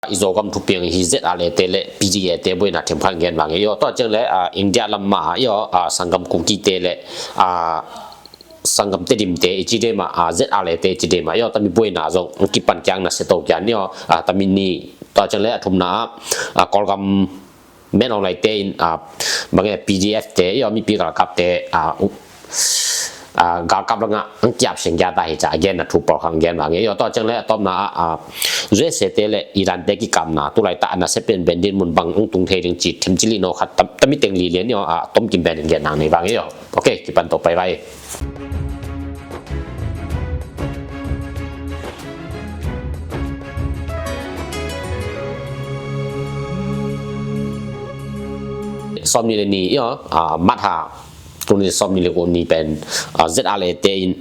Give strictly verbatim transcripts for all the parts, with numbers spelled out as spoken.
I Zogam thupiang hi ZRA te le PDA te buaina themkhat gen vang hi. Tua ciang le, ah, India lam mah, io, ah, sanggam Kuki te le, ah, sanggam Tedim te i ci de mah, ah, ZRA te i ci de mah, io, tami buaina zong kipan kiang na se to kian, io, ah, tami ni. Tua ciang le a thumna ah, ah, Kawlgam Min Aung Hlaing te in, ah, bange PDF te, io, mipi galkap te, ah, u-, ah, galkap langa ang kiap seng kia ta hi ca, again na thu pawlkhat gen vang hi. Io, tua ciang le a tawpna ah, ah, USA te le Iran te kikapna, tulai ta a na se pen ben din mun bang ang tung thei ding ci, themcili no khat tam, tami teng li lian, io, ah, tom kim ben gen nang nei vang hi, io. Ok, kipan to pai vai. Sawmnih le ni, io, ah, March ha, tuni sawmnih le guk ni pen, ah, ZRA te in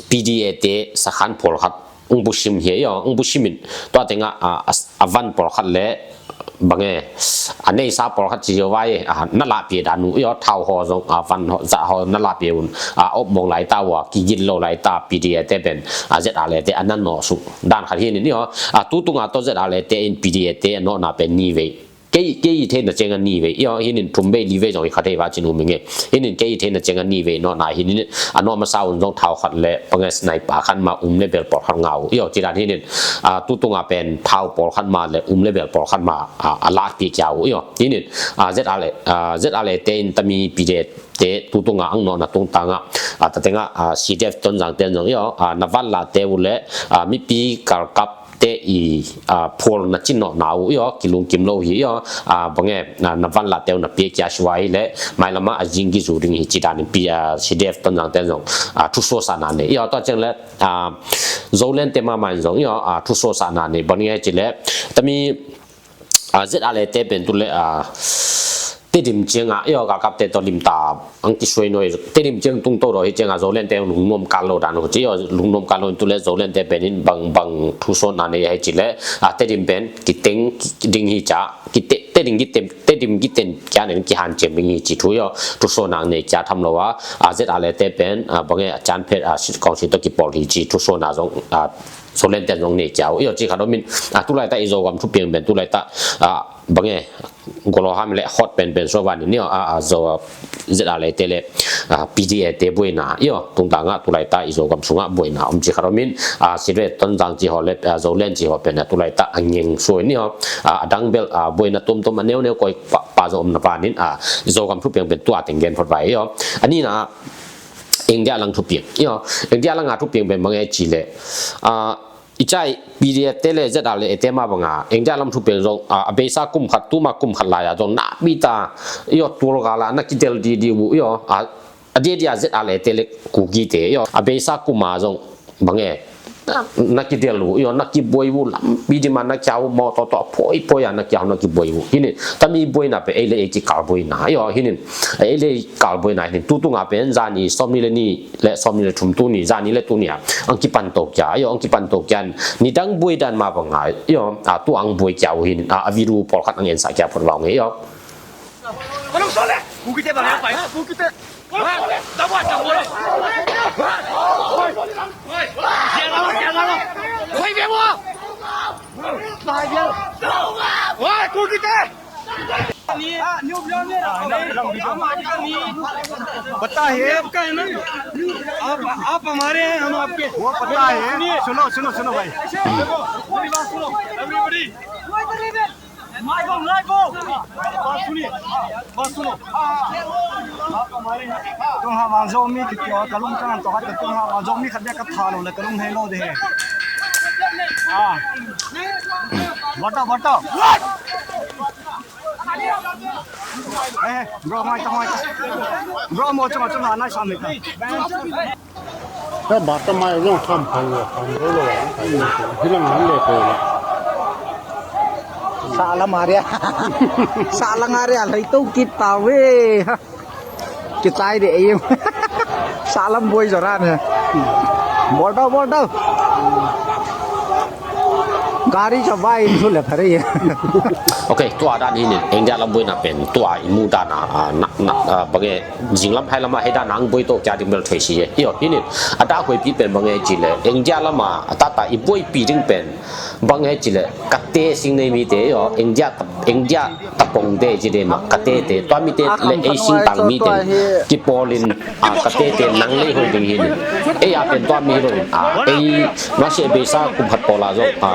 PDA te sakhan pawlkhat ang busim hi, io, ang busim in. Tua tengah, ah, a, a van pawlkhat le bange, a neisa pawlkhat ci zia vai, ah, na lahpih dan uh, io, thau haw zong, ah, van haw, zah haw na lahpih un, ah, op mong lai ta ua, kigin lo lai ta, PDA te pen, ah, ZRA te a na nawh suk dan khat hi nin, io, ah, tu tunga tawh ZRA te in PDA te a nawhna pen ni vei. Kei, kei i theihna cianga ni vei, io, hi nin thum vei, li vei zong i kha thei va cin um i nge. Hi nin kei i theihna cianga ni vei nawhna hi nin, a nawh masa un zong thau khat le bange sniper khat ma um le bel pawlkhat ngah uh, io, ci dan hi nin, ah, tu tunga pen thau pawlkhat ma le um le bel pawlkhat ma, ah, a lakpih kia uh, io. Hi nin, ah, ZRA, ah, ZRA te in tami PDA te tu tunga ang nawhna tungtanga, ah, ta tenga, ah, CDF Tonzang ten zong, io, ah, na van lah te uh le, ah, mipi galkap te i, ah, phual na cin nawhna uh, io, kilungkim lo hi, io, ah, bange, ah, na van lah te uh na pia kia sua hi le, mailama a zing kizu ding hi ci dan in pi, ah, CDF Tonzang ten zong, ah, thusuasakna nei, io, tua ciang le, ah, Zoland te mama in zong, io, ah, thusuasakna nei, bange ci le, tami, ah, ZRA te pen tu le, ah, Tedim cianga, io, galkap te tawh limta ang kisuai nuai, Tedim ciang tung to do hi cianga Zoland te ang lungnuam kal lo dan uh ci, io, lungnuam kal lo in tu le Zoland te pen in bang, bang thusuasna nei hi ci le, ah, Tedim pen kiteng ding hi ca, kite, Tedim kiten, Tedim kiten kia nen kihan ciam ding hi ci thu, io, thusuasna nei kia tham lo a, ah, ZRA te pen, ah, bange a can phet, ah, sit kong sit to kipawl hi ci thusuasna zong, ah, Zoland te zong nei kia uh, io, ci khat om in, ah, tulai ta i Zogam thupiang pen tulai ta, ah, bange, golo ham le hot pen pen so van in, io, ah, ah, Zo, ZRA te le, ah, PDA te buaina, io, tungtanga tulai ta i Zogam sunga buaina om ci khat om in, ah, CDF Tonzang ci haw le, ah, Zoland ci haw pen, ah, tulai ta a ngeng suai ni, io, ah, a dang bel, ah, buaina tumtum a neuneu koi pa, pa zong om na van in, ah, i Zogam thupiang pen tua teng gen phot vai, io. A nina, India lang thupiang, io, India langa thupiang pen bange ci le, ah, i cai PDA te le ZRA te ma banga, India lam thupiang zong, ah, a beisa kum khat, tuma kum khat lai-a zong, na bita, io, tual gala, na kidel di di uh, io, ah, a dia dia ZRA te le Kuki te, io, a beisa kuma zong, bange, na kidel uh, io, na kibuai uh, lampi di ma na kia uh, mawtaw taw, poi, poi a na kia uh, na kibuai uh. Hi nin, tami buaina pen ei le ei kikal buaina, io, hi nin, ei le ei kal buaina, hi nin, tu tunga pen, zani, sawmnih le ni, le sawmnih le thum tuni, zani le tuni a ang kipan to kia, io, ang kipan to kia, nidang buai dan ma banga, io, a tu ang buai kia uh hi nin, a, a video pawlkhat ang ensa kia phot vang, io. पता है। आपका है ना? आप, आप हमारे हैं, हम आपके। वो पता है। सुनिए। सुनो, सुनो, सुनो भाई। मेरी बात सुनो। Everybody। बात सुनिए। बात सुनो। आप हमारे हैं। Tung hang vang Zomi kiti, ka lungtang to khat, tung hang vang Zomi khat dia ka tha lo le ka lung hei lo de he. Ah. Bata, bata. Eh, bro, mai ta, mai ta. Bro, mo chunga chunga nai sam ni ta. Ka bata mai zong kham phal lo, kham lo lo. Hi lang han le ko lo. Sala Maria. Sala Maria, lai to kita we. Kitai de em. Sala boy zoran. Bol dau, bol dau. Kari sa vai in su le phare. Ok, tua dan hi nin, India lam buaina pen tua i mu dan a, a, na, na, a, bang e, zinglam hailam a hei dan a ang buai to kia ding bel thei si e. Io, hi nin, a da huai pi pen bang e ci le, India lam a, a tata i buai pi ding pen, bang e ci le, ka te sing nei mi te, io, India, India tapong te ci de ma, ka te te, tua mi te le ei sing tang mi te, ki pawl in, a, ka te te nang lei hoi ding hi nin. Ei a pen tua mi hi lo in, a, ei, ma se beisa kum khat pawl a zong, a,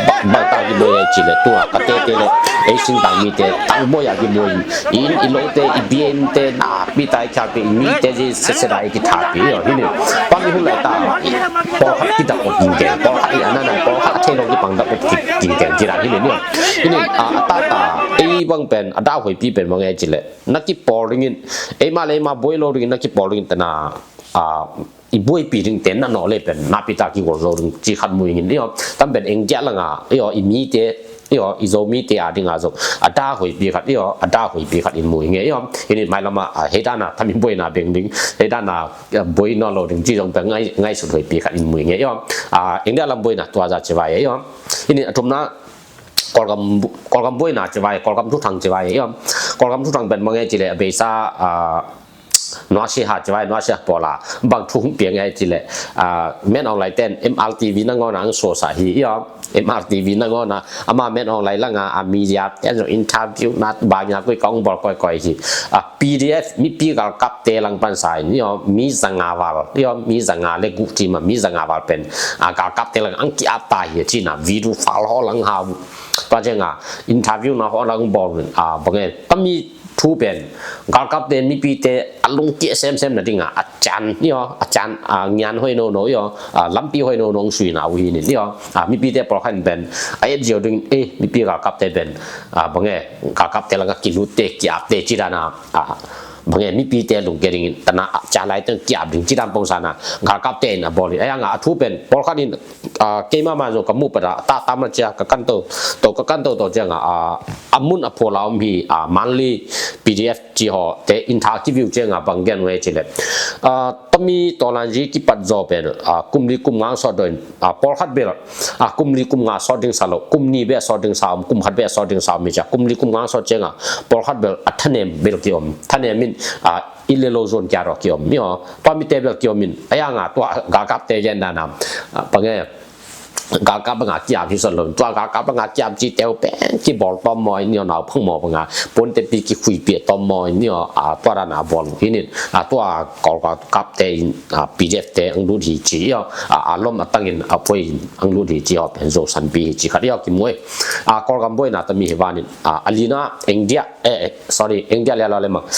ba, ba ta ki buai ci le, tua, ka te te le, ei sing tang mi te, tang buai a ki buai in, i lo te, i bia in te, na, pi tai kia pi, i mi te, ji se se dai ki tha pi, io, hi nin. Tua mi hun lai ta, i, pawl khat ki dak op king keng, pawl khat i a na na, pawl khat a thei lo ki pang dak op king keng, ci dan hi nin, io. Hi nin, a, a ta ta, ei bang pen, a da huai pi pen bang e ci le, na ki pawl ding in, ei ma le ei ma buai lo ding in, na ki pawl ding in te na, a, i buai pi ding te na no le pen, na pi ta ki gol zo ding ci khat mu ing in, io. Tam pen India lang a, io, i mi te, io, i Zo mi te a ding a zong, a da huai pi khat, io, a da huai pi khat in mu ing e, io. Hi nin mai lam a, a, hei dan a, tam i buaina beng ding, hei dan a, a, buai no lo ding ci zong pen ngai, ngai sut huai pi khat in mu ing e, io. A, India lam buaina tua za ci vai e, io. Hi nin a thumna, Kawlgam, Kawlgam buaina ci vai, Kawlgam thuthang ci vai, io. Kawlgam thuthang pen bang e ci le, a beisa, a, Nuasiha ci vai, Nuasiha pawl a, bang thu hong piang e ci le, a, Men Aung Hlaing ten M R T V nangawn a ang suasa hi, io. M R T V nangawn a, ama Men Aung Hlaing lang a, a media ten zong interview na bang ya kui kong bawl koi koi hi. A, P D F, mipi galkap te lang pan sa in, io, mi zanga val, io, mi zanga le guh ci ma, mi zanga val pen, a, galkap te lang ang ki ap ta hi, ci na, video file ho lang ha, tua ciang a, interview na ho lang bawl, a, bang e, tami thu pen, galkap te, mipi te, a lungkia semsem na ding a, a can, io, a can, a ngian hoi no no, io, a lampi hoi no no, ang sui na uh hi nin, io, a mipi te pawl khat pen, a et zio ding, e, mipi galkap te pen, a, bang e, galkap te lang a ki lut te, ki ap te, ci dan a, a, bang e, mipi te lungkia ding in, ta na, a, ca lai teng ki ap ding, ci dan pong sa na, galkap te in a bawl in, a yang a, a thu pen, pawl khat in, a, keima ma zong ka mu pat a, ta ta ma cia, ka kan to, to, ka kan to, to ciang a, a, a mun a phaw la om hi, a, Manli P D F ci ho, te in tha ki view ciang a, bang gen we ci le. A, tami to lan zi ki pat zo pen, a, kum li kum nga ang sawt do in, a, pawl khat bel, a, kum li kum nga sawt ding sa lo, kum ni bek sawt ding sa om, kum khat bek sawt ding sa om mi cia, kum li kum nga sawt ciang a, pawl khat bel a thanem bel ki om, thanem in, a, i le lo zon kia ro ki om, mi o, tua mi te bel ki om in, a yang a, tua galkap te gen dan a, a, bang e, galkap bang a ki ap hi sawt lo, tua galkap bang a ki ap ci teu pen, ki bawl tom maw, ni o nau phang maw bang a, pon te pi ki khui pi tom maw, ni o, a, tua dan a bawl hi nin, a, tua Kawlgam kap te in, a, P D F te ang lut hi ci, io, a, a lom a tang in, a poi in, ang lut hi ci, io, pen zo san pi hi ci khat, io, ki mu e. A, Kawlgam buaina tami hi van in, a, a lina, India, eh, eh, sorry, India le lo le mang.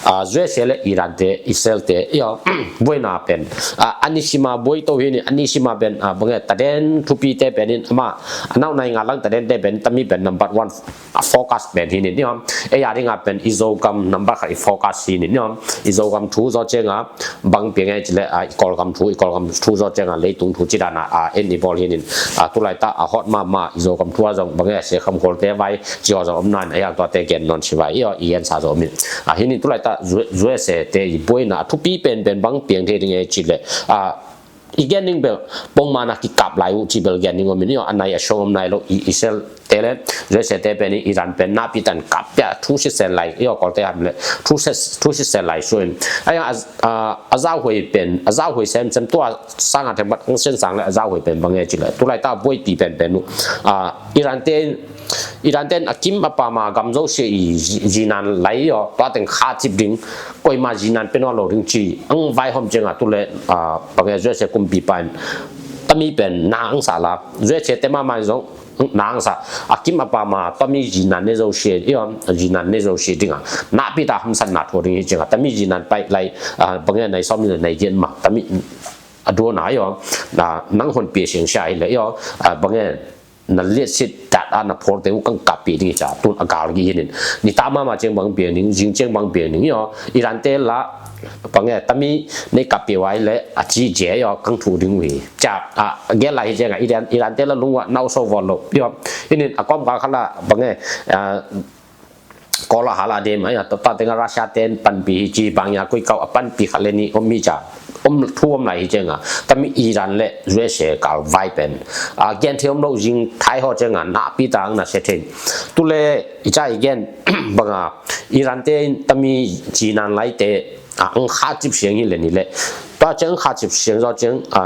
A, U S A le Iran te, Israel te, io, buaina pen. A, a ni sima buai to hi nin, a ni sima pen, a, bang e, taden thupi te pen in, ama, a nau nai nga lang taden te pen, tami pen number one, a focus pen hi nin, io. E ya ding a pen, i Zogam number khat i focus hi nin, io. I Zogam thu zo ciang a, bang piang e ci le, a, i Kawlgam thu, i Kawlgam thu zo ciang a, leitung thu ci dan a, a, en i bawl hi nin, a, tulai ta, a hot ma ma, i Zogam thu a zong, bang e, se kham khol te vai, ci ho zong om nan, a yang tua te gen non ci vai, io, i en sa zo min. A, hi nin tulai ta, U-, U S A te i buaina, a thupi pen pen bang piang thei ding e ci le, a, i gen ding bel, pong ma na ki kap lai uh ci bel gen ding om in, io, a nai a song om nai lo, i, Israel te le, U S A te pen i Iran pen na pi tan kap pia thu si sen lai, io, Kawlte ham le, thu si, thu si sen lai su in. A yang a, a, a zau huai pen, a zau huai sem sem tua sang a them bat ang sen sang le, a zau huai pen bang e ci le, tulai ta buai pi pen pen uh. A, Iran te, Iran ten a kim a pam a gam zo sia i zi-, zinan lai, io, tua teng kha cip ding, koima zinan pe nawn lo ding ci, ang vai hom ciang a tu le, a, bang e U S A kumpi pa in, tami pen na ang sa la, U S A te ma ma zong, na ang sa, a kim a pam a, tami zinan ne zo sia, io, zinan ne zo sia ding a, na pi ta hamsan na tho ding hi ciang a, tami zinan pai lai, a, bang e nai som le nai gen ma, tami, a do na, io, na, nang hon pia siang sia hi le, io, a, bang e, na liat sit dat a na phor te u kang kap pi ding hi ca, tun a gal gi hi nin. Ni ta ma ma ciang bang piang ning, zing ciang bang piang ning, io. Iran te la, bang e, tami nei kap pi wai le, a ci je, io, kang thu ding wi. Ca, a, gel la hi ciang a, Iran, Iran te la lung wa, nau so vol lo, io. Hi nin, a kom gal khat la, bang e, a, Kawl a hal a dem, a, ta, ta teng a Russia ten panpi hi ci, bang ya kui kau a panpi khat le ni om hi ca. om thu om lai hi cianga, tami Iran le U S A kal vai pen a gen thei om lo zing thai ho cianga, napi ta ang na se thei. Tule i ca i gen banga Iran te in tami zinan lai te a ang kha cip siang hi le ni le, tua ciang ang kha cip siang zo ciang a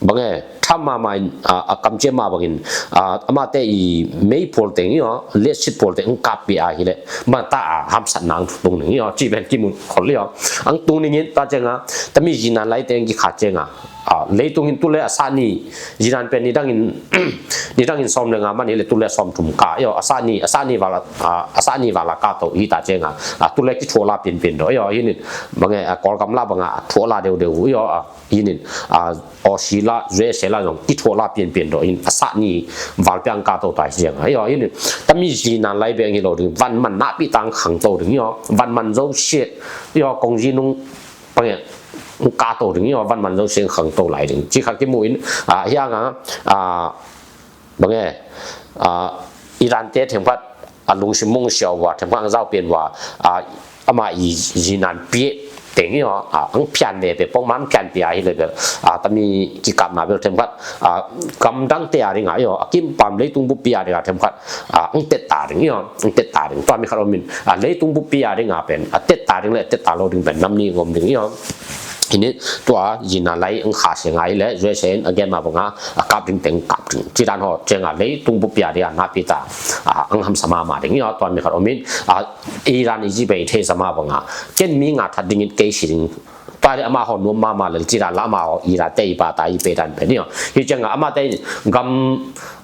bange tham mama in a kamcia ma bangin amate i mei pol teng i o le sit pol teng ang kap pi a hi le, ma ta a hamsat nang tung ning i o ci ben kimun khol i o. Ang tung ningin ta cianga tami zinan lai teng ki kha cianga a leitung in tule a sa ni, zinan pen ni dangin ni dangin som le nga man hi le tule som thum ka i o, a sa ni a sa ni vala a sa ni vala ka to i ta cianga a tule ki thuala pian pian do i o. Hinin bange a Kawlgam la banga a thuala deu deu i o a hinin a Aussie la U S A la zong ki thuala pian pian do in a sa ni val piang ka to ta hi cianga i o. Hinin tami zinan lai beng hi lo ding, van man napi tang khang to ding i o, van man zo sia i o, kong zi nung pange ka to ding i o, van man zo sia khang to lai ding ci kha kimu in a hianga a bange a Iran te themkhat a lungsim mung siau wa themkhat ang zau pian wa a ama i zinan pie teng i o a ang pian le pe pong man pian pia hi le bel a tami kikapna bel themkhat a gamdang te a ringa i o a kim pam leitung bu pia ringa themkhat a ang tet ta ring i o, ang tet ta ring. Tua mi khat omin a leitung bu pia ringa pen a tet ta ring le tet ta lo ding pen nam ni ngom ding i o. Hinin tua zinan lai ang kha se ngai le U S A in a gen ma banga a kap ding teng kap ding ci dan ho cianga leitung bu pia ringa napi ta a ang hamsa mama ding i o. Tua mi khat omin a Iran i zi bei thei sama banga ken mi nga that dingin kei si ding. Tua le ama ho nuam mama le ci dan la ama ho Iran te i pa ta i pe dan pen i o. Hi cianga amate gam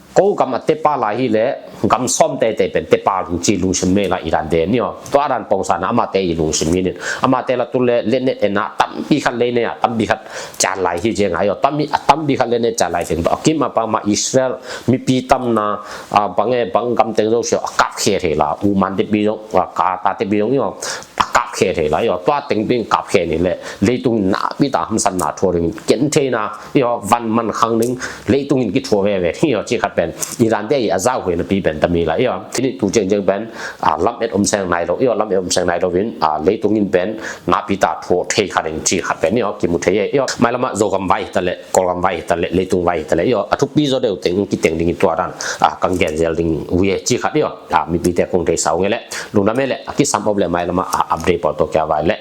ko gam a tepa lai hi le gam som tete pen tepa lung ci lungsim me la Iran te ni o. Tua dan pongsa na amate i lungsim hi nin amate la tule le ne ena tampi khat le ne a tampi khat ca lai hi cianga i o. Tami a tampi khat le ne ca lai teng to a kim a pa ma Israel mipi tamna a bange bang gam teng zo sio a kap khe thei la, u man te pi zong a ka ta te pi zong i o a kap khe thei la i o. Tua teng pi kap khe ni le leitung napi ta hamsat na thua ding ken thei na i o, van man khang ding leitung in ki thua veve i o. Ci khat pen Iran te i a zau hui napi pen tami la i o. Tini tu ciang ciang pen a lam et om seng nai lo i o, lam et om seng nai lo in a leitung in pen napi ta thua thei khat ding ci khat pen i o kimu thei i o. Mai lama Zogam vai hi ta le Kawlgam vai hi ta le leitung vai hi ta le i o a thupi zo deu teng ki teng ding i tua dan a kang gen zel ding ui e ci khat i o. A mipi te kong thei sau nge le lungdam e le a kisam op le mai lama a update pawl to kia vai le